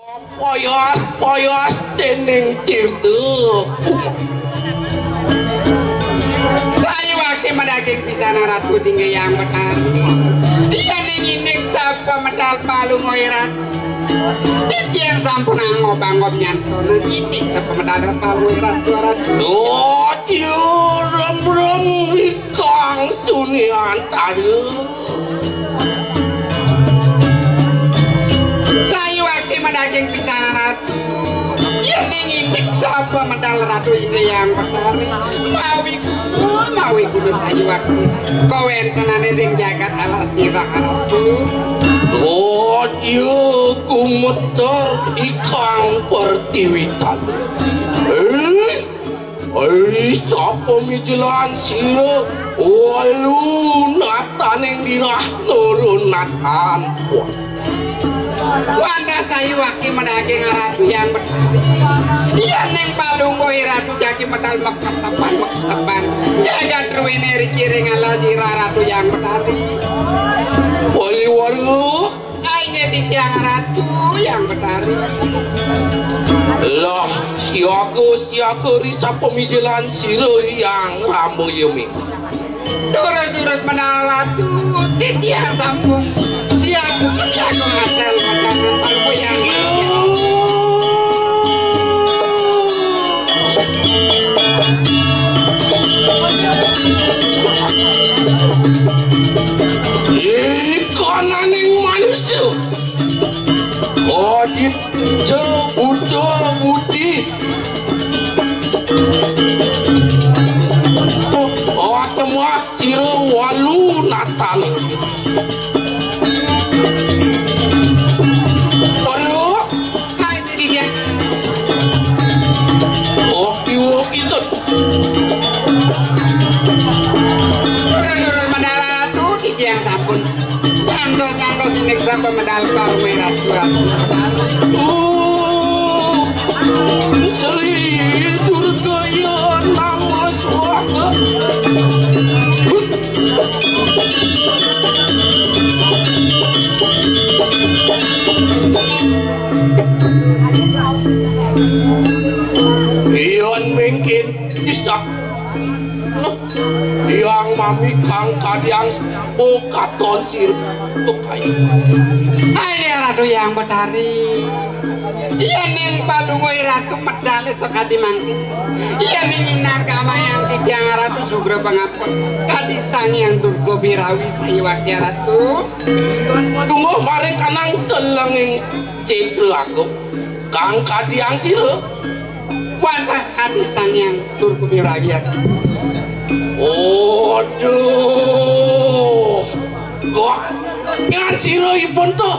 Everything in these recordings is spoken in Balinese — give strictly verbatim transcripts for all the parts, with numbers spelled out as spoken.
Poyos, poyos dening Tirta. Sayuwakti madaging pisan Ratu Dingge Hyang Betari. Yen ing indik sapa medal Palungguh Ratu. Titiang sampun angob-angob nyantona indik sapa medal Palungguh Ratu, Ratu. Dodya remrem ikang suniantara. Sayuwakti madaging pisan Ratu. Yen ing indik sapa medal Ratu Dingge Hyang Betari. Mawi guna, mawi guna sayuwakti. Kawentenane ring jagat alas nira, Ratu. Dodya gumeter ikang pertiwi tandus. Eh? Ai, sapa mijelan sira? Walu nataning dirah nurun natan. Wanda sayuwakti madaging Ratu Hyang Betari. Yen ning Palungguh Ratu jagi medal mektepan, mektepan. Jagat ruwene riki ring alas nira Ratu Hyang Betari. Wali waru. Ai, nggih titiang Ratu Hyang Betari. Lah, siaga, siaga ri sapa mijelan sira Hyang Rambaya Mema. Durus-durus menawi Ratu, titiang sampun siaga, siaga ngadal pacangan Palungguh Hyang. Ih, kananing manusia. Aditya Buddha Budi. Oh, oh, temah sira walu natan. Waduh. Hai, Didi, ya. Oke, oke, tuh. Mendarat, tuh, Didi yang sampun. Kantos-kantos sinik sapa medal Palungguh Ratu, Ratu. Oh, Sri Durga ya nama swaha. Ion mungkin bisa. Tiang mami kang kadiang oh katon sir. Tukai. Hai Ratu Hyang Betari. Yen ning Palungguh Ratu medale sakadi mangkin. Yen ning inar kamayang titiang Ratu sugra pangapun. Kadi Sang Hyang Durga Birawi sayuwakti Ratu. Tungguh maring kanang telenging Citra Agung. Kang kadiang sira. Wantah kadi Sang Hyang Durga Birawi. Aduh. Kok ngan sira ipun to?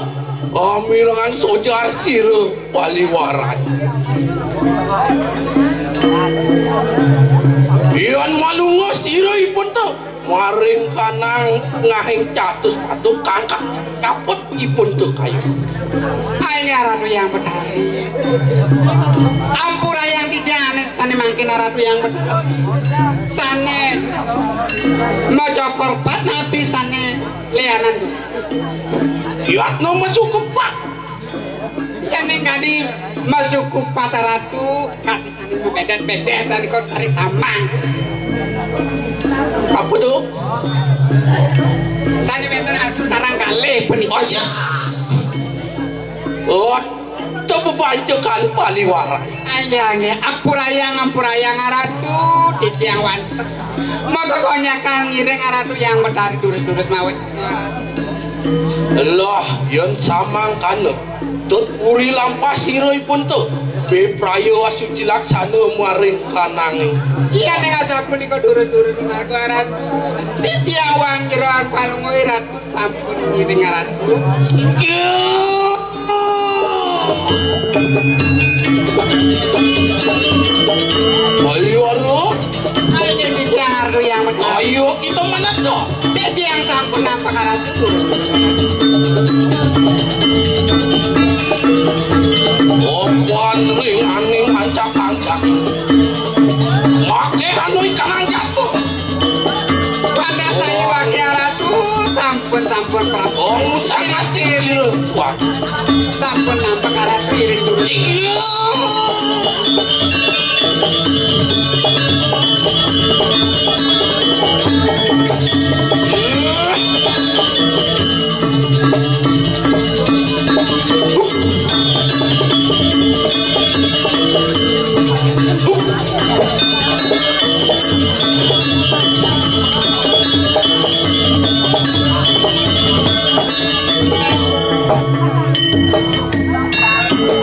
Amirengan sojar sira Bali Warai. Yen malunga sira ipun to. Maring kanang tengahing catus patu kangkak kaput ipun tuh kayu. Ayo Ratu Hyang Betari. Ampura yang tidak aneh sane mangkin Ratu Hyang Betari. Sane maca korpat napi sane leanan. Yatno masukupat. Yen ning kadi masukupat Ratu, kadi sane bedet-bedet tadi kok tarik tamang. Apa tuh? Sane wenten asu sarang kalih punika. Oh iya. Oh, itu bebancukan paliwara. Ayo, ayo, ampurayang, ampurayang Ratu, titiang wanten. Maka konyakan ngiring Ratu yang medari durus-durus mawit. Lah, yen samangkana tut puri lampah sira ipun to. Bepraya wasuci laksana maring kanange. Iya ning asapunika durus-durus marga Ratu. Titiang wang jero palungguh Ratu sampun ngiring Ratu. Ayo, Arlo. Ayo, Dek Biang Arlo yang menang. Ayo, kita menang, dong. Dek Biang sampun nampak Ratu. Opan ring aning ancak-ancak. Make anu ikan jatuh. Pada saya wakil Ratu, sampun, sampun, Prabu. Oh, sangat tinggi. Wah. Sampun, Nampak arah piring.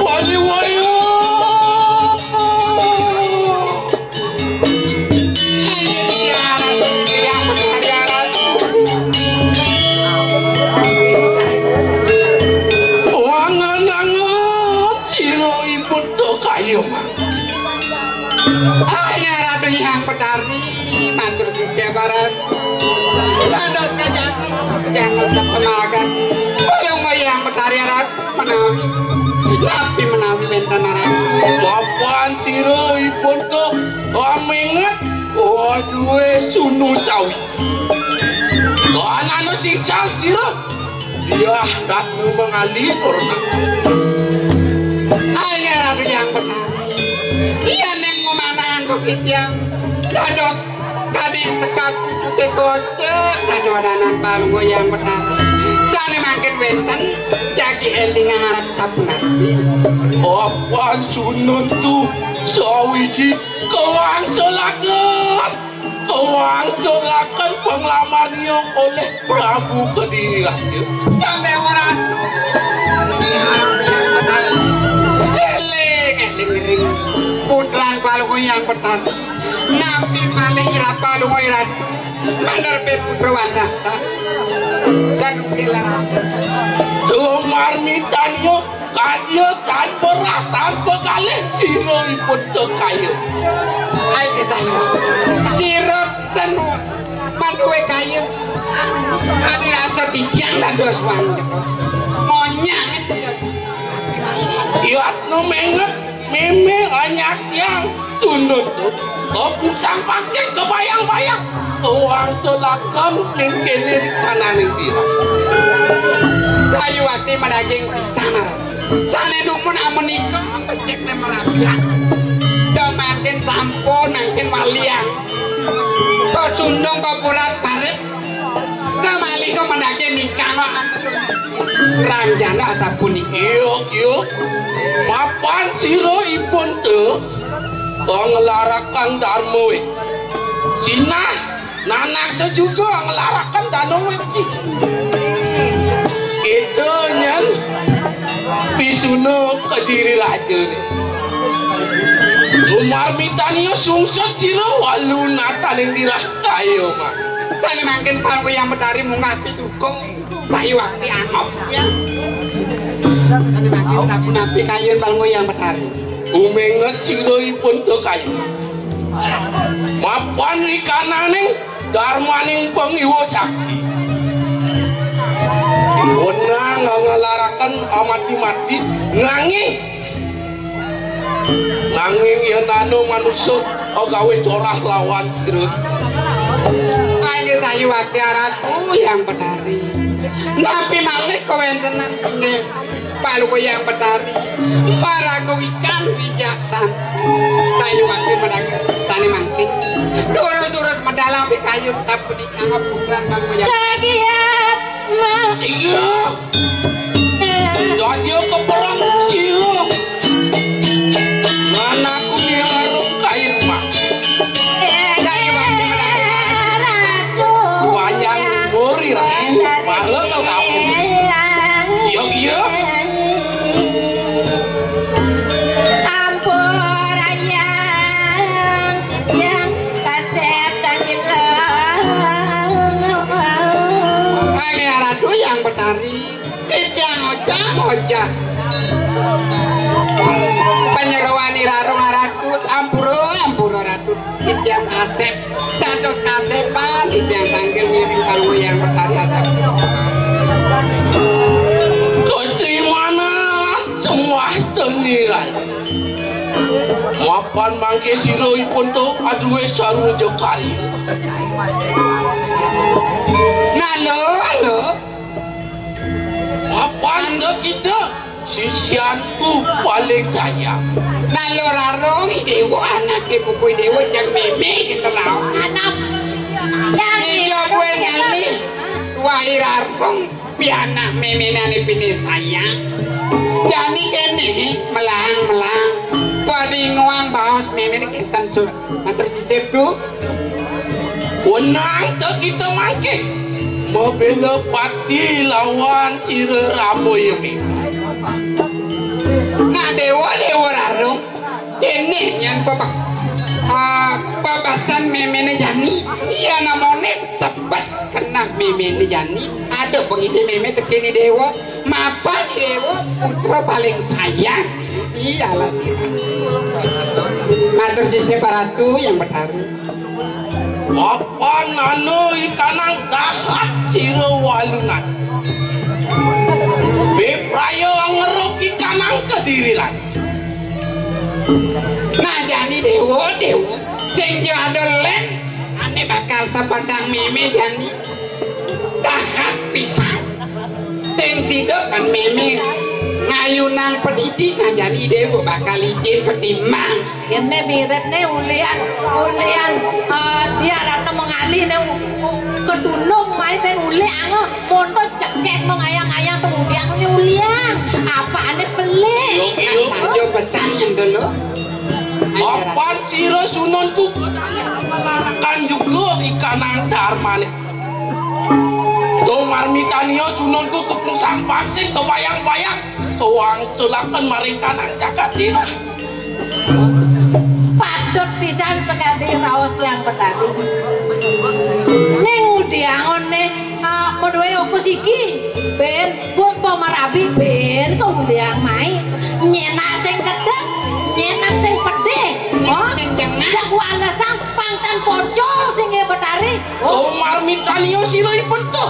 Wali, wali. Wangen-angen sira ipun to kayu. Ayo Ratu Hyang Betari, matur sisya barat. Dados kajangan, kajangan sepemakan. Balung Hyang Betari Ratu menawi. Napi menawi wenten Ratu? Mapan sira ipun to amenget. Waduh, sunu sawi. Anana singsal sira. Yah, Ratna Mangali Purna. Ayo Ratu Hyang Betari. Iya ning ngumanahan kok titiang. Dados kadi sekat kucute kocek, dadonanan Balung Hyang Betari. Sane mangkin wenten jagi elingang aran sapunapi. Apan sunun tu sawiji kawangsulaken. Kawangsulaken panglamarnya oleh Prabu Kediri Raja. Sampai ora eling, eling, eling. Putran Balung Hyang Betari. Napi malih ira Balung Hyang Ratu. Mandar pe putra wandasa. Sanukilan. Sumarmitanya Kadya tanpa rah, tanpa kalih sira ipun to kayu. Hai kesah. Sira ten maduwe kayu. Kadi rasa titiang dados wandel. Monyang. Yatno menget meme anyak tiang. Tunduk to. Kok pusang pangkit kebayang-bayang. Uang selakem ning kene di kananing tira. Sayuwakti madaging pisan, Ratu. Sane dumun amenika becikne merabian. Mangkin sampun, mangkin walian. Kok tundung kok purat parit. Samalika mendake nikah kok. Ranjana sapunika. Iya, iya. Mapan sira ipun te nglarakan dharma wit. Sinah nanakte juga nglarakan dharma wit. Kita nyen pisuna Kediri Raja ni. Lumarmitania sungsut sira walu nataning tirah kaya mah. Sane mangkin Palungguh Hyang Betari munggah pituko. Sayuwakti angop, ya. Ane mangkin sapunapi kayun Palungguh Hyang Betari. Umenget sira ipun to kayu. Mapan rikananing darmaning pangiwa sakti. Wenang ngalaraken amati-mati nanging Nanging yen anu manusa gawe corah lawan sira. Kangge sayuwakti Ratu Hyang Betari. Napi malih kawentenan sine Palungguh Hyang Betari. Paraga wikan wijaksan. Sayuwakti medhake sane mangkin. Durus-durus medal api kayun sapunika ngapunten Palungguh Hyang. Sagiat mah. Iya. Dadi keperang cilok. Anakku ni arum kain mak. Panjang umur ira. Malah kau kamu. Iya, iya. Ampun ayang, yang kasep dan hilang. Hai Ratu Hyang Betari. Titiang ojah-ojah. Panyeroan ira rong Ratu, ampura, ampura Ratu. Titiang kasep, dados kasepan, titiang tanggel ngiring Palungguh Hyang Betari asep. Katrimanan sembah teniran. Mapan mangke sira ipun to aduwe sarwa jekari. Nah, lho, lho. Mapan kita Sisianku paling sayang. Nah, Rarung, i Déwa anaké buku i Déwa jang mémé kénten raos. Anak. Yang Ida buin ngalih, wah, i Rarung pianak méméné ané pinih sayang. Jani kéné melahang-melahang. Padingoang baos méméné kénten sur-, matur sisip, Du. Wenang ta kita mangké. Mabéla pati lawan sira Rama Yemé. Nah, Déwa, Déwa Rarung. Kéné nyén pepek. Ah, pabasan méméné jani. Iya namoné sebet kenah méméné jani. Ada pengidih mémé tekén i Déwa. Mapan i Déwa, putra paling sayang. Iyalah. Matur sisip Ratu Hyang Betari. Apan ana i kanang dahat sira walunan. Bipraya ngeruk i kanang Kediri Raja. Nah, jani Déwa, Déwa. Sing ja ada lén, ané bakal sabadang mémé jani. Dahat pisan. Sing sida kan mémé ngayunang padidi, nah, jani Déwa bakal idin ketimbang. Yén né mirip né ulian, ulian, eh, dia rata mengalih né u-, u-, kedunung mai ben ulian, eh, monto cekek mengayang-ayang pengudian né ulian. Apa ané pelik? Yuk, yuk. Saja pesan yang dulu. Apan sira sununku larakan juga i kanang darmané. Tumar mitania sununku kupung sampang sing kebayang-bayang. Tuang sulakan maring kanang jagat sira. Patut pisan sekadi raos Hyang Betari. Ning udiangon né, ah, menuwe opo siki? Ben, buat pamarabi ben ke udiang mai. Nyenak sing kedek, nyenak sing pedih. Oh, sing jengah. Jak walesan pangtan pocol sing ya Betari. Oh, marmitanio sira ipun tuh.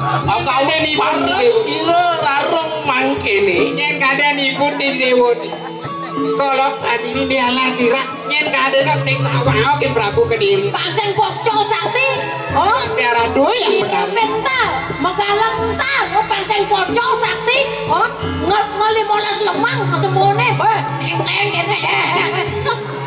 Angkane ni pareng sira rarung mangkene. Yen kadang ibu di dewa. Kalau tadi ini dia lagi rak. Yen kadene sing awake Prabu Kediri. Paseng pocol sakti. Oh, biar aduh yang benar. Mental, megalang entar. Oh, paseng pocol sakti. Oh, ngel-, ngelimolas lemang kesemone. Heh, enteng kene.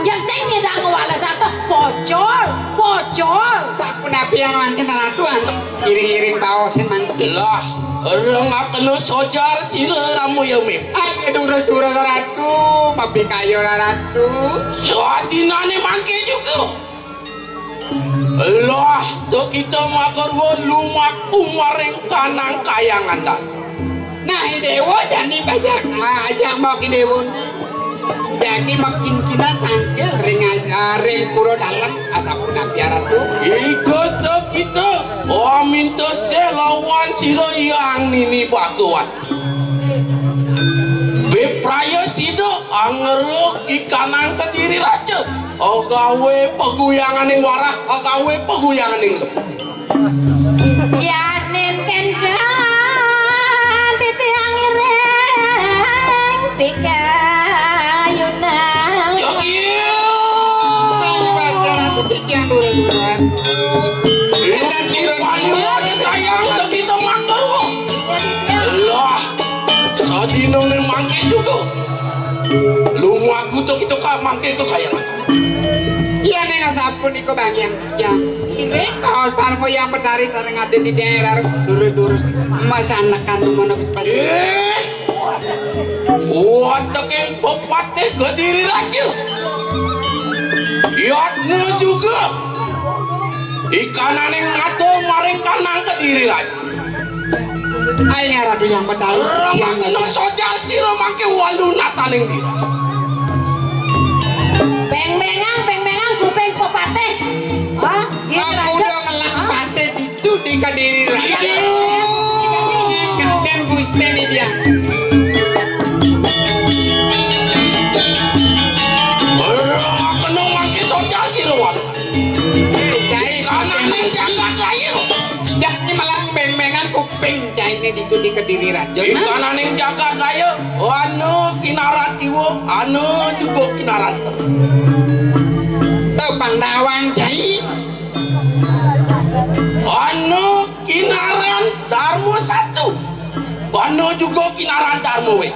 Yang sing nyedang wales apa? Pocol, pocol. Sampun api yang mangkin ratu antem. Iring-iring baosin mangkin. Lah, ora ngakeno sojar sira Ramu Yemi. Ayo durus-durus ratu, mabikaya ratu. Sadinane mangke juga. Lah, to kita makarwa lumaku maring kanang kayangan ta. Nah, i dewa jani bajak, ah, ajak mau ki dewa ni. Jani makin kita tangkil ring, ah, ring pura dalam, asapun ampia ratu. Ikut to kita, oh, minta selawan sira yang nini bakuat. Bipraya sida angeruk ikanang Kediri Raja. Agawe peguyanganing warah, agawe peguyanganing. Ya nenten kan titiang ireng pikayunan. Ya iya. Titiang dulu-duluan. Ini kan sayang, kita makan, Bu. Lah, sadina ne mangke juga. Lu ngaku tuh kita ka mangke itu kayak mana? Iya, nek sampun iku bagi yang tiga. Ini kaos parfum yang bertari sareng ade di daerah durus-durus. Emas anekan mono. Eh, wonten ing pepatih Kediri Raja. Yatna juga. Ikanane ngatur maring kanang Kediri Raja. Aing aradu yang bedalu. Ramakna sojar sira mangke walu nataning dira. Beng-bengan, beng-bengan kuping pepatih. Hah? Aku udah ngelak patih ditu di Kediri Raja. Iya. Kadang Gusti ni dia. Ramakna mangke sojar sira walu. Jai, anak ning jagat lain. Jai malah beng-bengan kuping jaine ditu di Kediri Raja. Ing kananing jagat raya, anu kinaran iwung, anu juga kinaran. Tepang nawang jai. Anu kinaran Darma satu. Anu juga kinaran Darma wé.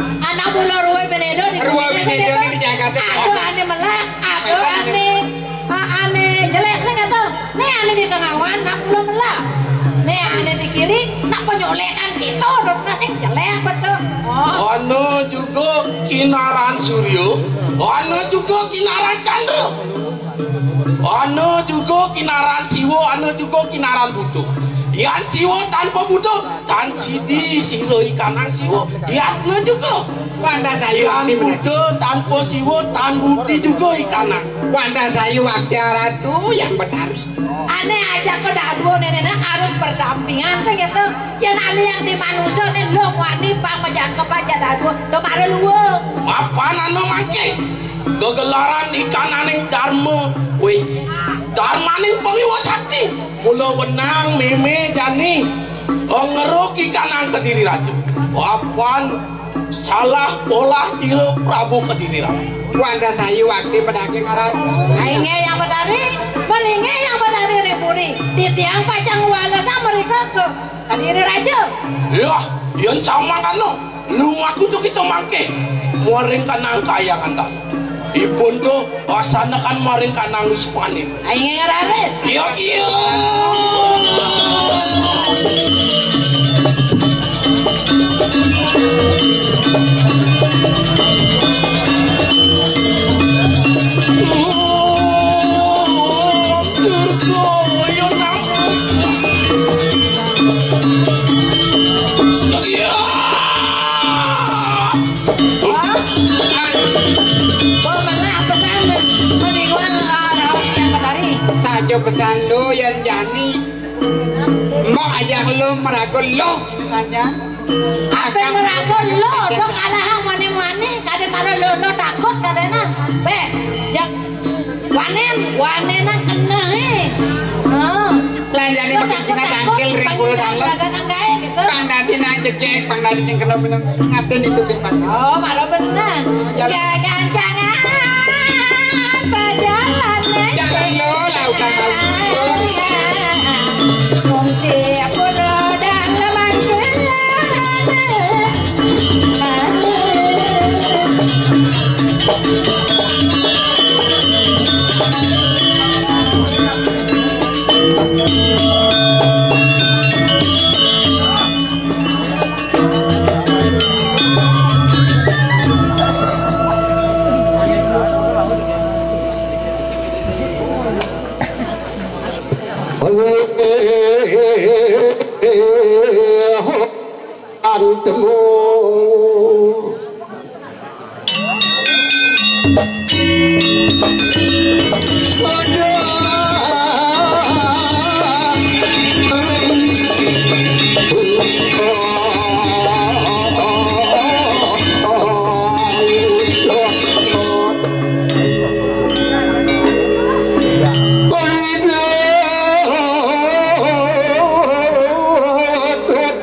Anak kula ruwe benedo di Ruwe benedo di Jakarta. Aduh, ane melak, aduh, ane, ah, ane jelek sing kata. Nih ane di tengawan, nak kula melak. Nih ane di kiri, nak penyolekan kita, dok, sing jelek betul. Oh. Ana juga Kinaran Surya, ana juga Kinaran Chandra. Ana juga Kinaran Siwa, ana juga Kinaran Buddha. Yan Siwa tanpa Buddha, tan sidi sira ikanan Siwa. Yatna juga. Wanda sayu Yan wakti Buddha tanpa Siwa, tan budi juga ikanan. Wanda sayu wakti Ratu yang betari. Ane aja ke dadua nenek harus berdampingan sing gitu. Yan ali yang di manusia nih lo wani pang mejan kepaja dadua kemarin luwe. Mapan anu mangke. Gegelaran ikananing Dharma Weci. Dharmaning Pangiwa Sakti. Mula wenang meme jani. Oh, ngeruk ikanang Kediri Raja. Apan salah polah sira Prabu Kediri Raja. Wanda sayu wakti pedaging aran. Ainge yang bedari, pelinge yang bedari ribuni. Titiang pacang walesa mereka ke Kediri Raja. Yah, yen samangkana lumaku tu kita mangke. Muaring kanang kayangan ta. Ipun tu asanakan muaring kanang wis panen. Ayo raris. Iya, iya. Durga, iya, Nak. Iya. Wah. Wah, mana pesan? Mending gua, ah, yang tadi. Saja pesan lu yang jani. Mbok ajak lu meragu lu gitu kan ya. Apa yang meragu lu? Dok kalah mani-mani, kadang malah lu, lu takut katanya. Be, jak Wanen, wanenan kena, he. Heeh. Lah, jane makin kena tangkil ring kula dalem. Pang dadi nang jegeg, pang dadi sing kena meneng. Ngaten itu, Pak. Oh, malah bener. Jalan. Jangan-jangan perjalanan jalan lo, lautan, lautan. Wong siap roda lemah. Antemu.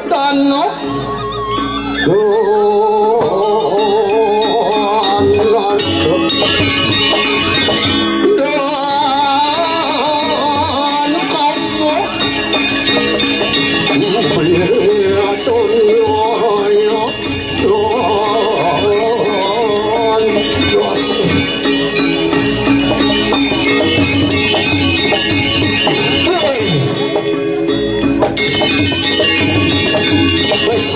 Tanah. Doan. Doan kamu. Beliau. Doan. Doan. Wis.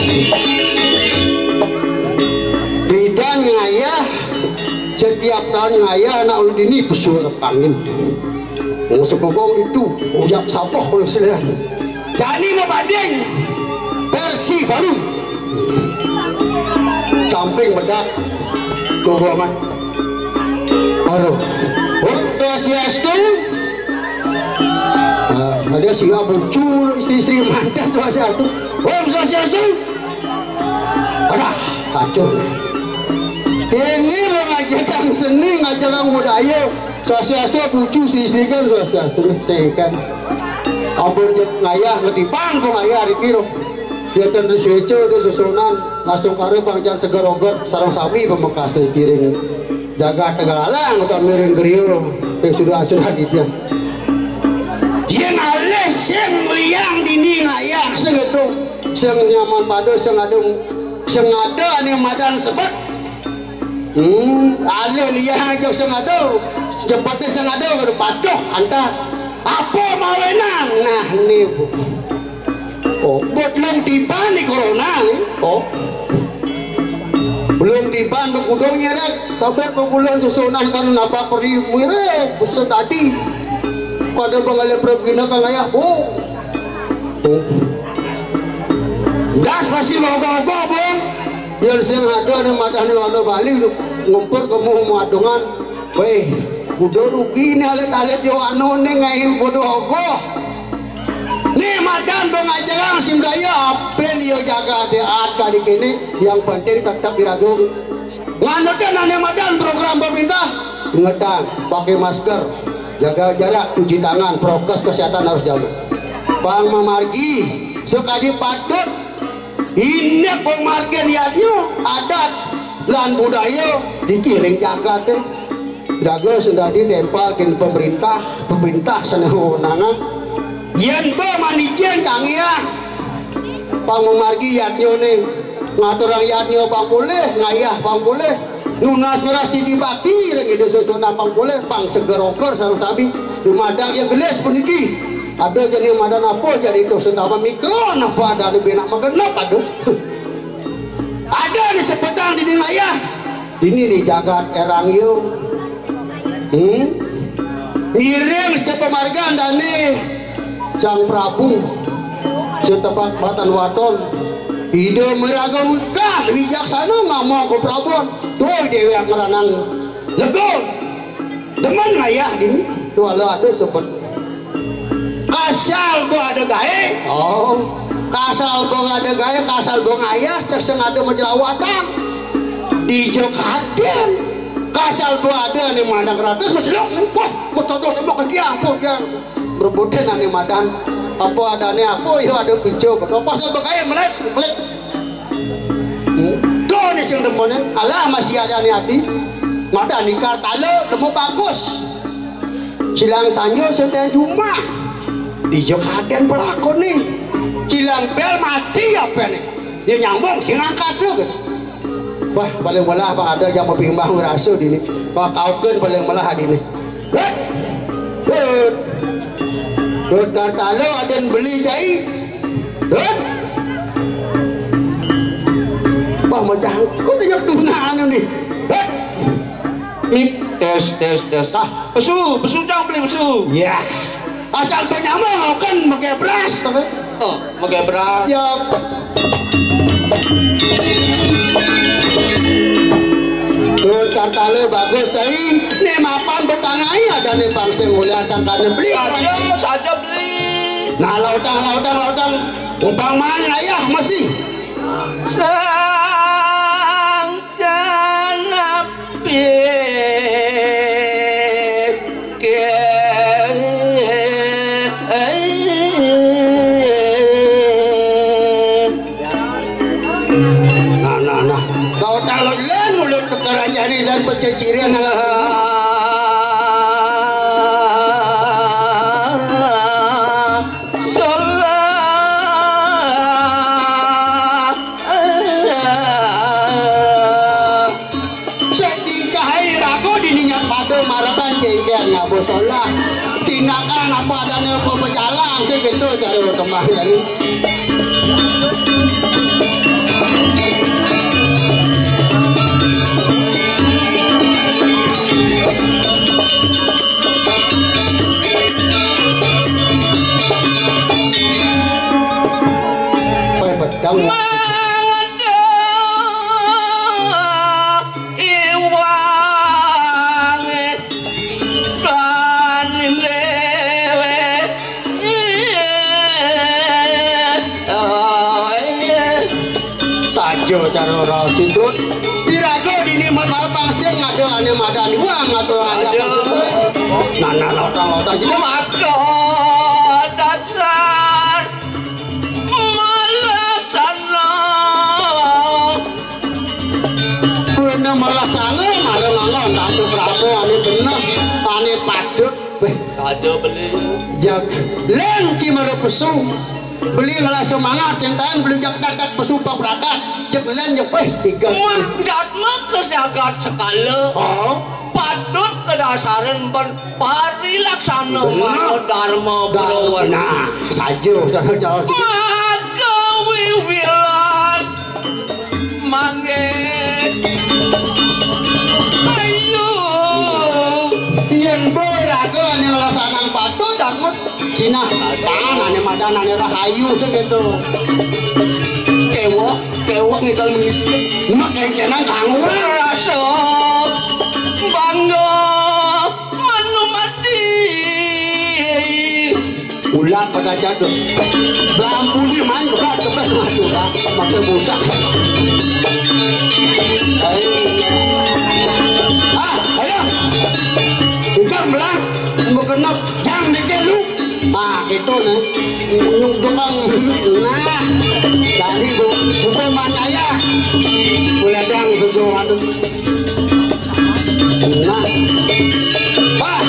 Bidan ngayah, setiap tahun ngayah anak ulun ini pesuara pangin. Wong sepogong itu, ujak sapoh kalau selian. Jani mabanding versi baru. Camping bedak. Tuh, amat. Aduh. Om Swastiastu. Nah, ada si Abu Cul, istri-istri mantan Swastiastu. Om Swastiastu. Adah, kacau. Ini lo ngajarkan seni, ngajarkan budaya. Swastiastu, Abu Cul, istri-istri kan Swastiastu, sing kan. Ampun cek ngayah, ngerti bang, kok ngayah, di kiro. Dia tentu sueco, dia susunan, langsung karo bang jan seger ogot, sarang sami pamekase kiring. Jaga Tegalalang, udah miring griya, ping sudah-sudah gitu. Yen alih sing liang dini ngayah, sing itu, sing nyaman pada, sing adung, Sing ada ané madan sebet. Hmm, alih liang aja sing ada. Sebetné sing ada udah patuh antar. Apa mawinan? Nah, né, Bu. Oh, buat lung tiban di corona né. Oh. Belum tiban bekudung nyeret, tapi kebulan susunan kan napa pergi mirip, buset tadi. Pada bangale pergi nak kan ayah, oh. Oh. Das pasti ogoh-ogoh, Bung. Yang sing ada ada madah ni warna Bali, ngumpul ke muh muadungan. Wéh, kudu rugi né alit-alit yo anu né ngain kudu ogoh. Né madan bang ajarang sing daya apel yo jaga deat kali kéné, yang penting tetep diragung. Nganutin ané madan program pemerintah, ingetan, pakai masker, jaga jarak, cuci tangan, prokes kesehatan harus jaga. Pang mamargi, sekadi patut, indik pamargin yadnya, adat, lan budaya, dikiring jagaté. Dago sing dadi tempal kin pemerintah, pemerintah sana wewenangan. Yén ba manijen kanggé pang mamargi yadnyané. Ngaturang yadnya pang polih, ngayah pang polih. Nunas ngeras siji bakti ring Ida Sesona pang polih, pang seger oger sareng sami. Dumadak ya gelis puniki. Ada jani madan apa jani itu sentama mikron apa ada di benak magenep aduh. Ada di sepetang di ngayah. Ini di jagat erang yo. Hmm? Ngiring sepamargan dané Sang Prabu setepak batan waton. Ida meraga wikah wijaksana ngomong ke Prabu. Tuh déwék ngranang legon. Demen ngayah dini. Tuh ala ada sebet. Kasal bo ada gaé. Oh. Kasal bo ada gaé, kasal bo ngayah, cek sing ada majelawatan. Di Jogjakarta. Kasal bo ada nih mandang ratus mas lok. Wah, mau contoh semua ke dia, ampun dia. Berebutin ane madan. Apa adane apa, ya ada pijo. Apa pasal bo gaé melet, melet. Hmm. Tuh nih sing demen, alah masih ada nih ati. Madan nikah talo, temu bagus. Silang sanyo senteng jumah. Iya kaden pelakon nih. Silang bel mati apa nih? Ya nyambung sing angkat tuh. Wah, paling melah apa ada yang mau bimbang rasa dini. Kau kaukeun paling melah dini. Hut. Hut. Hut Tartalo ada yang beli jai. Hut. Wah, mau jangkut aja tuna anu nih. Hut. Mik, tes, tes, tes. Ah. Pesu, pesu, cang beli pesu. Ya. Asal penyama kan pakai beras, tapi. Oh, pakai beras. Ya. Tuh, tartalo bagus, tai. Nih mapan betangai ada nih bangsa mulia cangkane beli. Saja, saja beli. Nah, lautang, lautang, lautang. Umpang mana ayah masih? Sang Janapik. Nah, nah, nah. Kau kalau lan mulut kekeranjani dan pececiran. Salah. Sing dicahai raga dini nyat pada marekan jengger ngabo solah. Tindakan apa adane apa pejalan sing gitu cara kembang jani. Pai pedang. Mawedha iwang lan dhewe. Saja cara ora sidut. Piraga dini menawa pangsit ngada ane madani wang ngatur ane. Aduh. Nana lotang-lotang gitu, Mak. Aduh, dasar malasana. Kuwi nang malasana, malah mangga ndak prabu ane bener, ane padut. Weh, aja beli. Jak, leng cimara pesu. Beli ngelah semangat, sing taén beli jak tak tak besupak berakat. Cék lén cék, wéh, tiga. Mangkat mah ke jagat sekala. Oh. Patut kedasaran ben parilaksana. Bener. Mano dharma. Dharma, berowon. Nah, saja, saja, saja. Maka wiwilan manggih. Ayo. Yén boy raga ané nglasanang patut, takut sinah. Pan ané madan ané rahayu sing kéto. Kéwok, kéwok ngikel mengisi. Mak kéngkénang kanggo. Rasa bangga manumati. Ulat pada jatuh. Belampuni main ulat kepes masuk, ah. Pakai busak. Ayo. Ah, ayo. Udah belah. Mau kena jam dikit lu. Ah, gitu nih. Nyung doang. Nah. Jadi bu, bukan mana ya. Boleh dong, sesuatu. Nah. Bah.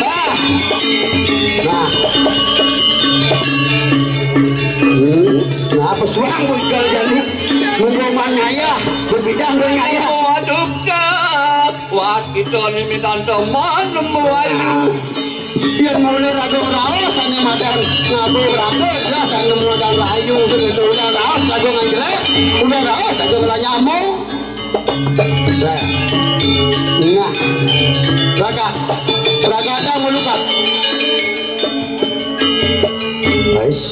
Bah. Nah. Hmm. Nah, pesuang bos kalian nih. Mumpung manaya, berbidang dengan ayah. Waduh, Kak. Wah, kita nih minta teman nemu ayu. Yén mula raga raos ané madan ngabé raga jelas ané madan rahayu, sing itu udah raos raga ngan jelék, udah raos raga ngelah nyamuk. Nah. Nah. Raga. Raga ada mulukat. Ais.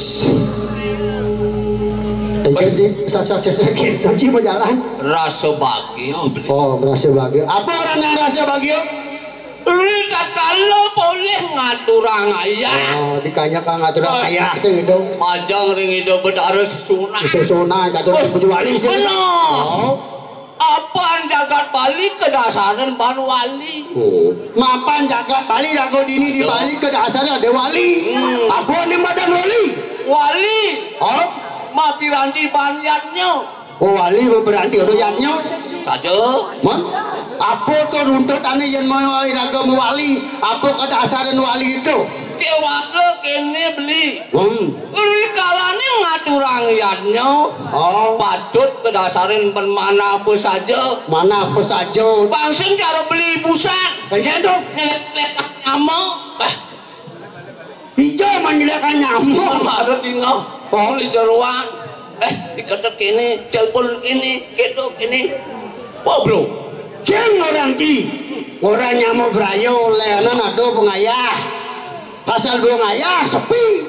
Iki sih sak sak sak sak ngaji berjalan. Rasa bahagia, Bli. Oh, merasa bahagia. Apa orang yang rasa bahagia? Rita kalau boleh ngaturang ayah. Oh, dikanya kan ngaturang ayah sing itu. Majang ring ida Betara Sesunan. Sesunan, ngaturang Bujung Wali sing itu. Bener. Oh. Apan jagat Bali kedasaran ban wali. Oh. Mapan jagat Bali raga dini di Bali kedasaran ada wali. Hmm. Apa ni madan wali? Wali. Oh. Mapiranti ban yadnya. Oh, wali berarti ada yadnya. Saja. Mah? Apa tu runtut ané yén mau raga mewali? Apa kedasaran wali itu? Kewaga kene beli. Hmm. Rikalane ngaturang yadnya. Oh. Patut kedasaran pen mana apa saja. Mana apa saja. Bangsin cara beli busan. Kayak tu. Nyelet-nyelet nama. Bah. Ijo manjelekan nyamuk. Ada tinggal. Oh. Di jeruan. Eh, diketek ini, telepon ini, ketok ini. Wah, bro. Ceng orang ki. Orang nyamuk berayo, lenan ada pengayah. Pasal dua ngayah, sepi.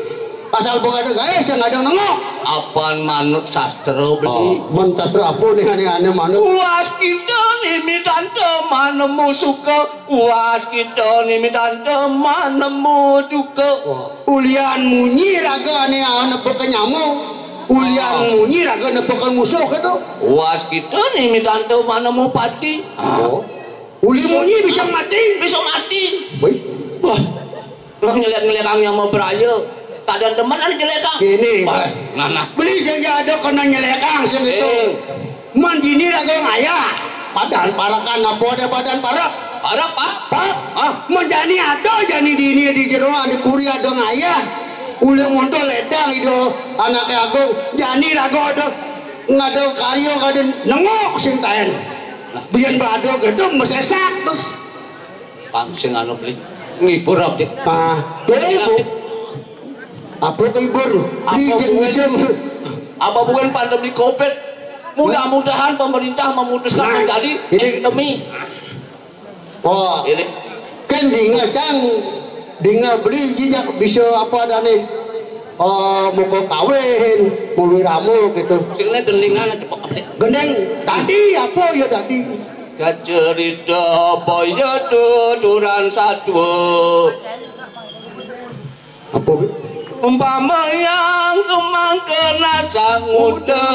Pasal bukan ada gaya, saya nggak ada nengok. Apaan manut sastra beli? Oh, men sastra apa nih, aneh-aneh manut? Puas kita nih, mitante manemu suka. Uas kita ni mitante manemu duka. Wah, ulian munyi raga ane nepeke nyamuk. Ulian munyi raga nepeke musuh gitu. Uas kita ni mitante manemu pati. Oh. Uli munyi bisa mati. Bisa mati. Wih. Wah. Orang nyelik-nyelik orang yang mau beraya. Tak ada teman ada jelek kang. Gini. Wah, nah, nah. Beli saja ada kena nyelekang segitu. Eh. Mandini raga ngayah. Badan parakan apa ada badan parak? Parak, Pak? Pak? Ah, menjani ada jani dini di jero di puri ada ngayah. Ulah monto ledang ido anake agung. Jani raga ada ngada karya kada nengok sing taen. Biyen bado gedung mesesak terus. Pang sing anu beli ngibur abdi. Ah, boleh, Bu. Apa ngibur? Apa bukan? Apa bukan pandemi covid? Mudah-mudahan pemerintah memutuskan menjadi endemi. Oh, ini kan dinga cang dinga beli jijak bisa apa dane? Oh, muka kawin, mau wiramo gitu. Sing gendingan cepet. Gendeng tadi apa ya tadi? Kacerita apa ya tuturan satwa? Apa? Umpama yang kemangkena sanguda,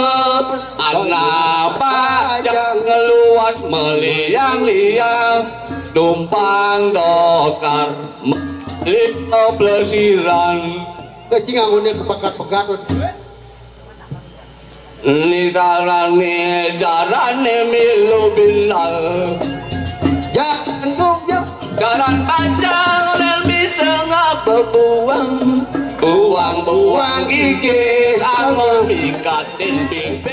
anak pajak ngeluas meliang-liang, tumpang dokar, lima pelesiran. Kecing anggone kepekat-pekat. Ni darane, darane milu bilal. Jangan dong, jangan. Jalan panjang dan bisa ngapa buang. Buang-buang iki sangu mingkat dinding.